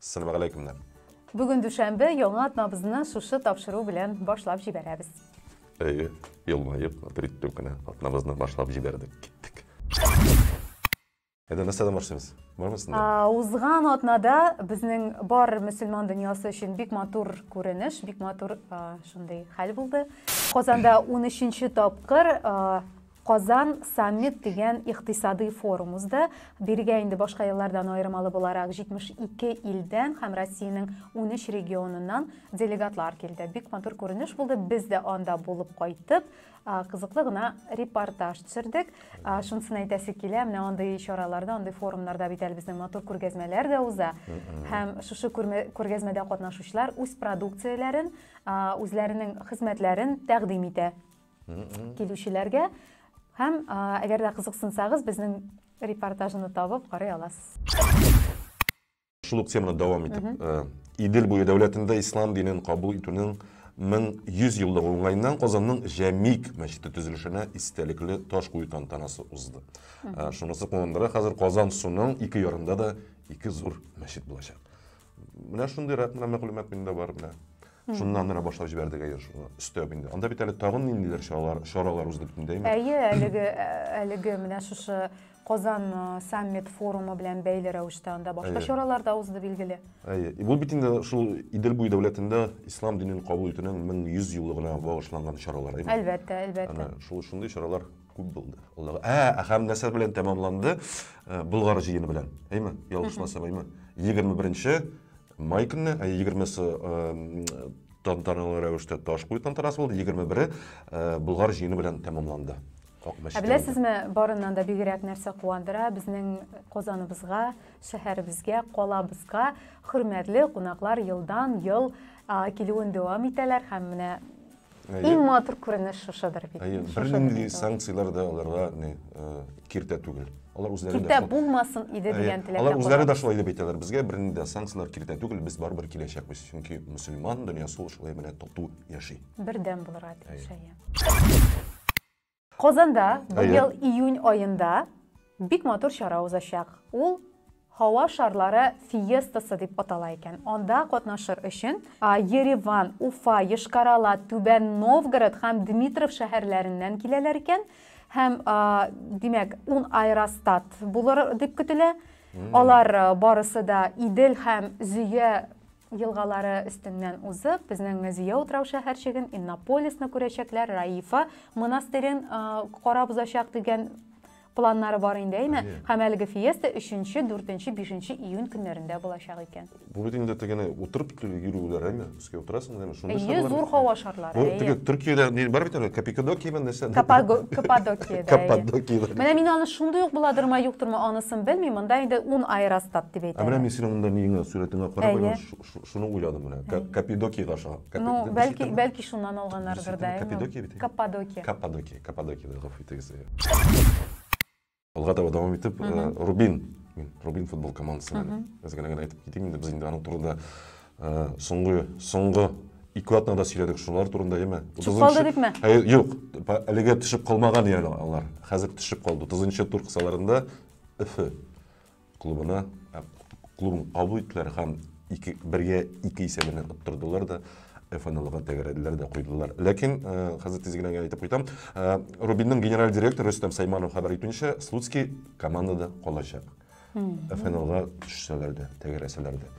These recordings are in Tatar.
Сәламәгаләйкемнәр. Бүген дүшәмбе, яңа атнабызны шушы тапшыру белән башлап җибәрәбез. Әйе, елмаеп, матур итеп кенә атнабызны башлап җибәрдек, киттек. Әйдә, нәрсәдән башлыйбыз? Бармы синдә? Узган атнада безнең бар мөселман дөньясы өчен бик матур күренеш, бик матур шундый хәл булды. Казанда 13 тапкыр Казан саммит дигән икътисадый форум узды. Бирегә инде башка еллардан аермалы буларак 72 илдән һәм Россиянең 13 регионыннан делегатлар килде. Бик матур күренеш булды. Без дә анда булып кайтып, кызыклы гына репортаж төшердек. Шунысын әйтәсе килә, менә андый чараларда, андый форумнарда бит әле безнең матур күргәзмәләр дә уза. Һәм шушы күргәзмәдә катнашучылар үз продукцияләрен, үзләренең хезмәтләрен тәкъдим итә. Килүчеләргә һәм әгәр дә кызыксынсагыз, безнең репортажны табып карый аласыз. Шул ук теманы дәвам итеп, Идел буе дәүләтендә ислам динен кабул итүнең 1100 еллыгы уңаеннан Казанның Җәмик мәчете төзелешенә истәлекле таш кую тантанасы узды. Шунысы куандыра, хәзер Казан суның ике ярында да ике зур мәчет булачак. Менә шундыйрак менә мәгълүмат миндә бар менә. Шуннан гына башлап җибәрдек әйе, шуны өстәп инде. Анда бит әле тагын ниндидер чаралар, чаралар узды бит инде, әйме? Әйе, әлеге әлеге менә шушы Казан саммит форумы белән бәйле рәвештә анда башка чаралар да узды билгеле. Әйе, бу бит инде шул Идел буе дәүләтендә ислам динен кабул итүнең 1100 еллыгына багышланган чаралар, әйме? Әлбәттә, әлбәттә. Әнә шул шундый чаралар күп булды. Аллага. Ә, һәм нәрсә белән тәмамланды? Болгар җыены белән, әйме? Ялгышмасам, әйме? 21 Май көнне, ә 20-се тантаналы рәвештә таш кую тантанасы булды, 21-е Болгар җыены белән тәмамланды. Ак мәчет. Ә беләсезме, барыннан да бигрәк нәрсә куандыра, безнең Казаныбызга, шәһәребезгә, калабызга хөрмәтле кунаклар елдан-ел килүен дәвам итәләр һәм менә Иң матур күренеш шушыдыр бит. Әйе, бернинди санкцияләр дә аларга не киртә түгел. Алар үзләре дә киртә булмасын иде дигән теләктә. Алар үзләре дә шулай дип әйтәләр. Безгә бернинди дә санкцияләр киртә түгел, без барыбер киләчәкбез. Чөнки мөселман дөньясы ул шулай менә тату яши. Бердәм булырга тиеш, әйе. Казанда быел июнь аенда бик матур чара узачак. Ул Һава шарлары фиестасы дип атала икән. Анда катнашыр өчен Ереван, Уфа, Йошкар-Ола, Түбән Новгород һәм Дмитров шәһәрләреннән киләләр икән. Һәм, димәк, ун аэростат булыр дип көтелә. Алар барысы да Идел һәм Зөя Елгалары өстеннән узып, безнең Зөя утрау шәһәрчеген, Иннополисны күрәчәкләр, Раифа монастырен карап узачак дигән планнары бар инде, әйме? Һәм әлеге фиеста 3, 4, 5 июнь көннәрендә булачак икән. Бу бит инде тегене утырып йөрүләр, әйме? Өскә утырасың, әйме? Шундый Әйе, зур һава шарлары. Бу теге Төркиядә ни бар бит әле, Капикадокия нәрсә? Каппадокиядә. Каппадокиядә. Менә мин аны шундый ук буладырмы, юктырмы, анысын белмим. Монда инде 10 аэростат дип әйтәләр. Ә менә мин синең монда ниеңә, сурәтеңә карап, шуны уйладым менә. Каппадокиягә аша. Ну, бәлки, бәлки шуннан алганнардыр да. Каппадокия бит. Каппадокия. Каппадокия, Каппадокия, гафу итегез. Алга таба дәвам итеп, Рубин, Рубин футбол командасы әле. Әз генә генә әйтеп китим инде, без инде аның турында соңгы соңгы ике атнада сөйләдек шулар турында, әйме? Төшеп калды дипме? Юк, әлегә төшеп калмаган әле алар. Хәзер төшеп калды. 30 тур кысаларында Өфе клубына клубын кабул иттеләр һәм ике, бергә ике исәбеннән оттырдылар да ФНЛга тәгәрәделәр дә куйдылар. Ләкин хәзер тиз генә әйтеп куйтам, Рубинның генераль директоры Рөстәм Сайманов хәбәр итүенчә, Слуцкий командада калачак. ФНЛга төшсәләр дә, тәгәрәсәләр дә.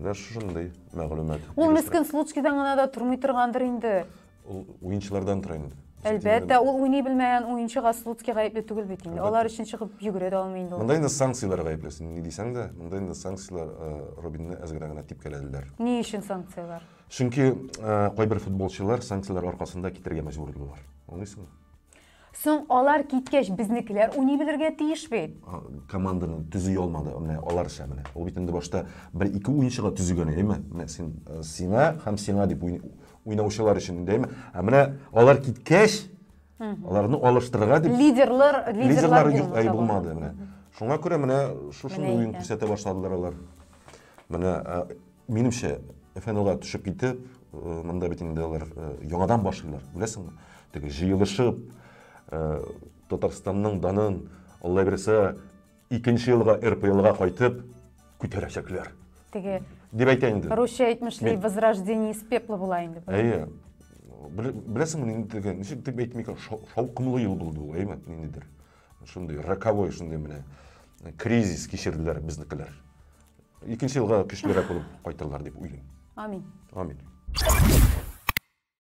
Менә шушындый мәгълүмат. Ул мескен Слуцкийдан гына да тормый торгандыр инде. Ул уенчылардан тора инде. Әлбәттә, ул уйный белмәгән уенчыга Слуцкий гаепле түгел бит инде. Алар өчен чыгып йөгерә дә алмый инде ул. Монда инде санкцияләр гаепле. Син ни дисәң дә, монда инде санкцияләр Робинны әз генә генә типкәләделәр. Ни өчен санкцияләр? Чөнки кайбер футболчылар санкцияләр аркасында китәргә мәҗбүр булдылар. Аңлыйсыңмы? Соң алар киткәч, безнекеләр уйный белергә тиеш бит. Команданы төзи алмады, менә аларча менә. Ул бит инде башта бер-ике уенчыга төзегән, әйеме? Менә син сиңа һәм сиңа дип уйнаучылар өчен инде, әйеме? Ә менә алар киткәч, аларны алыштырырга дип лидерлар лидерлар юк, әй булмады менә. Шуңа күрә менә шушындый уен күрсәтә башладылар алар. Менә Минемчә, ФНЛга төшеп китеп, монда бит инде алар яңадан башлыйлар, беләсеңме? Теге җыелышып, Татарстанның данын, Алла бирсә, икенче елга РПЛга кайтып күтәрәчәкләр. Теге Дип әйтә инде. Русча әйтмешли, возрождение из пепла була инде. Әйе. Беләсеңме, нинди теге, ничек дип әйтим икән, шаукымлы ел булды ул, әйме, ниндидер. Шундый роковой, шундый менә кризис кичерделәр безнекеләр. Икенче елга көчлерәк булып кайтырлар дип уйлыйм. Амин. Амин.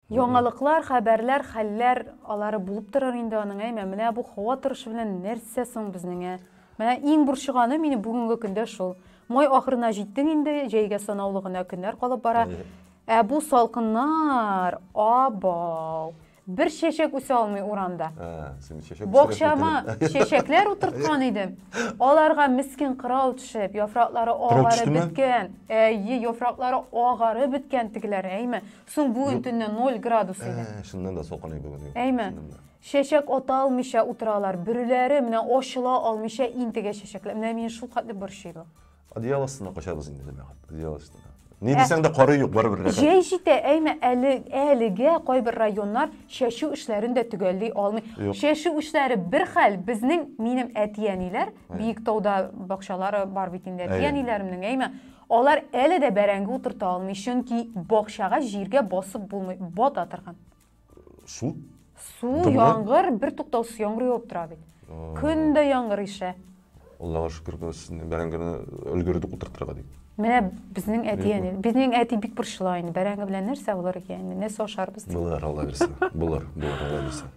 Яңалыклар, хәбәрләр, хәлләр алары булып торыр инде аның, әйме. Менә бу һава торышы белән нәрсә соң безнең, ә? Менә иң борчыганы мине бүгенге көндә шул. Май ахырына җиттең инде, җәйгә санаулы гына көннәр калып бара. Ә бу салкыннар, абау. Бер чәчәк үсә алмый урамда. Син чәчәк Бакчама чәчәкләр утырткан идем. Аларга мескен кырау төшеп, яфраклары агарып беткән. Әйе, яфраклары агарып беткән тегеләр, әйме? Соң бүген төнлә 0 градус иде. Чыннан да салкын иде бүген. Әйме? Чәчәк ата алмыйча утыралар. Бөреләре менә ачыла алмыйча интегә чәчәкләр. Менә мине шул хәтле борчый бу. Одеял астына качабыз инде, җәмәгать. Одеял астына. Ни дисәң дә кары юк, барыбер рәхәт. Җәй җитә, әйме, әле әлегә кайбер районнар чәчү эшләрен дә төгәлли алмый. Чәчү эшләре бер хәл, безнең, минем әти-әниләр, Биектауда бакчалары бар бит инде әти-әниләремнең, әйме, алар әле дә бәрәңге утырта алмый, чөнки бакчага җиргә басып булмый, бата торган. Су? Су, яңгыр, бер туктаусыз яңгыр явып тора бит. Көн дә яңгыр ишә. Аллага шөкер, без бәрәңгене өлгердек утыртырга дип. Менә безнең әти әни, безнең әти бик борчыла инде, бәрәңге белән нәрсә булыр икән инде, нәрсә ашарбыз дип. Булыр, Алла бирсә. Булыр, булыр, Алла бирсә.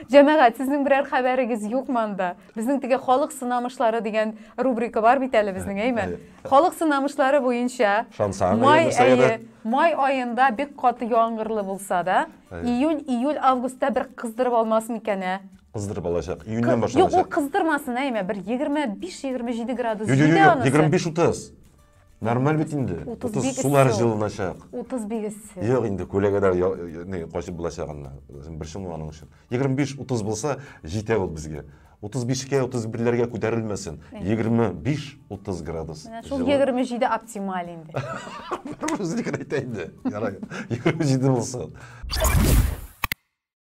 Җәмәгать, сезнең берәр хәбәрегез юкмы анда? Безнең теге халык сынамышлары дигән рубрика бар бит әле безнең, әйме? Халык сынамышлары буенча май әйе, май аенда бик каты яңгырлы булса да, июнь, июль, августта бер кыздырып алмас микән, ә? Кыздырып алачак. Июньнән башланачак. Юк, ул кыздырмасын, әйме, бер 25-27 градус җитә анысы. Юк, юк, 25-30. Нормаль бит инде. 30 сулар җылыначак. 30 бик эссе. Юк инде, күләгәдә не качып булачак анда. Син борчылма аның өчен. 25-30 булса, җитә ул безгә. 35-кә, 31-ләргә күтәрелмәсен. 25-30 градус. Менә шул 27 оптималь инде. Үзенекен әйтә инде. Ярай. 27 булсын.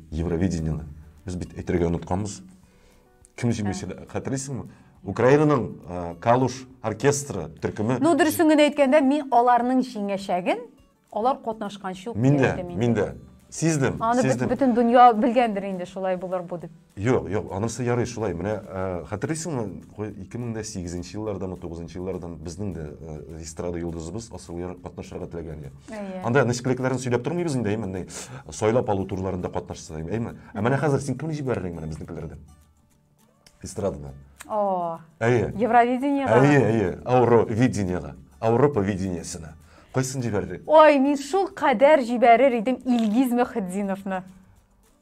Евровидениене без бит әйтергә онытканбыз. Кем җиңүче, хәтерлисеңме? Украинаның Калуш оркестры төркеме. Ну, дөресен генә әйткәндә, мин аларның җиңәчәген алар катнашканчы ук Мин дә, мин дә. Сиздем, Аны сиздем. бөтен дөнья белгәндер инде, шулай булыр бу дип. Юк, юк, анысы ярый шулай. Менә хәтерлисеңме, 2008 еллардамы, 9 еллардан безнең дә эстрада йолдызыбыз Асылъяр катнашырга теләгән иде. Анда нечкәлекләрен сөйләп тормыйбыз инде, әйме, ни, сайлап алу турларында катнашса, әйме. Ә менә хәзер син кемне җибәрерсең менә безнекеләрдән? Эстрададан. О. Әйе. Евровидениега. Әйе, әйе, Ауровидениега. Ауропа видениесенә. Кайсын җибәрдек? Ой, мин шул кадәр җибәрер идем Илгиз Мөхетдиновны.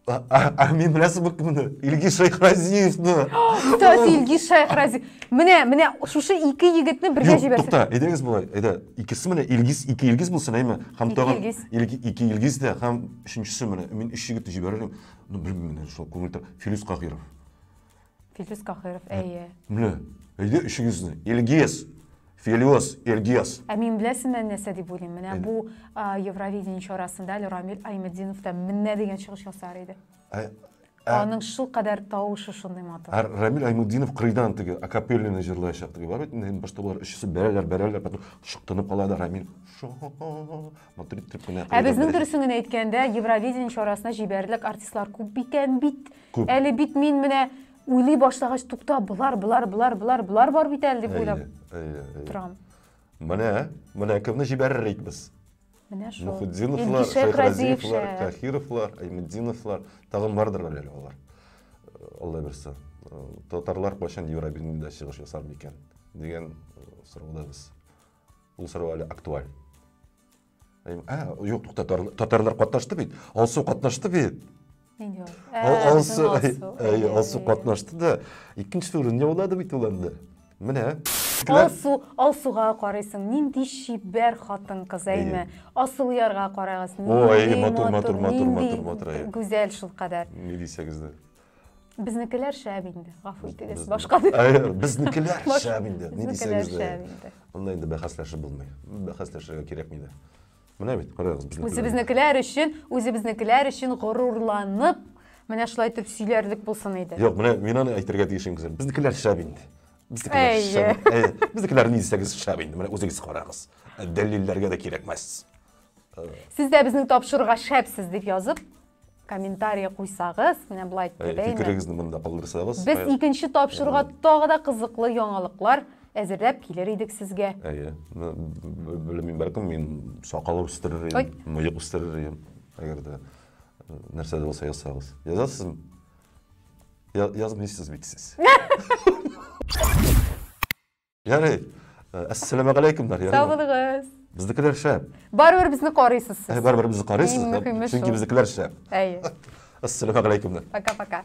Ә мин беләсеңме кемне? Илгиз Шәйхразиевны. Кстати, Илгиз Шәйхразиев. Менә, менә шушы ике егетне бергә җибәрсәң. Тукта, әйдәгез болай. Әйдә, икесе менә Илгиз, ике Илгиз булсын, әйме? Һәм тагын ике Илгиз дә, һәм өченчесе менә. Мин өч егетне җибәрер идем. Ну, белмим, менә шул күңел тор. Филүс Каһиров. Филүс Каһиров, әйе. Менә, әйдә өчегезне. Илгиз, Филүс, Илгиз. Ә мин беләсеңме нәрсә дип уйлыйм? Менә бу Евровидение чарасында әле Рамил Айметдинов та менә дигән чыгыш ясар иде. Аның шул кадәр тавышы шундый матур. Ә Рамил Айметдинов кырыйдан теге акапелланы җырлаячак теге бар бит инде, башта болар өчесе бәрәләр, бәрәләр, потом шыктынып кала да Рамил матур итеп кенә. Ә безнең дөресен генә әйткәндә, Евровидение чарасына җибәрерлек артистлар күп икән бит. Күп. Әле бит мин менә уйлый башлагач, тукта, болар, болар, болар, болар, болар бар бит әле дип уйлап торам. Менә, менә кемне җибәрер идек без. Менә шул. Мөхетдиновлар, Шәйхразиевлар, Кахировлар, Айметдиновлар, тагын бардыр әле алар. Алла бирсә. Татарлар кайчан Евровидениедә чыгыш ясар микән дигән сорауда без. Ул сорау әле актуаль. Ә, юк, тукта, татарлар катнашты бит. Алсу катнашты бит. Нинди ул? Алсу, әй, Алсу катнашты да, икенче урын яулады бит ул анда. Менә. Алсу, Алсуга карыйсың, нинди чибәр хатын-кыз, әйме? Асылъярга карагыз, нинди матур, матур, матур, матур, матур, гүзәл шул кадәр. Ни дисәгез дә. Безнекеләр шәп инде, гафу итегез, башка. Безнекеләр шәп инде, ни дисәгез дә. Монда инде бәхәсләшеп булмый. Бәхәсләшергә кирәкми дә. Менә бит, карагыз, безнекеләр. Үзебезнекеләр өчен, үзебезнекеләр өчен горурланып, менә шулай итеп сөйләрлек булсын иде. Юк, менә мин аны әйтергә тиешем, кызым. Безнекеләр шәп инде. Безнекеләр шәп. Әйе, безнекеләр ни дисәгез шәп инде. Менә үзегез карагыз. Дәлилләргә дә кирәкмәс. Сез дә безнең тапшыруга шәпсез дип язып, комментарий куйсагыз, менә болай итеп, Фикерегезне монда калдырсагыз. Без икенче тапшыруга тагы да кызыклы яңалыклар әзерләп килер идек сезгә. Әйе. Белмим, бәлкем мин сакал үстерер идем, мыек үстерер идем. Әгәр дә нәрсә дә булса язсагыз. Язасызмы? Язмыйсыз бит сез. Ярый. Әссәламәгаләйкүмнәр. Сау булыгыз. Безнекеләр шәп. Барыбер безне карыйсыз сез. Барыбер безне карыйсыз. Чөнки безнекеләр шәп. Әйе. Әссәламәгаләйкүмнәр. Пока-пока.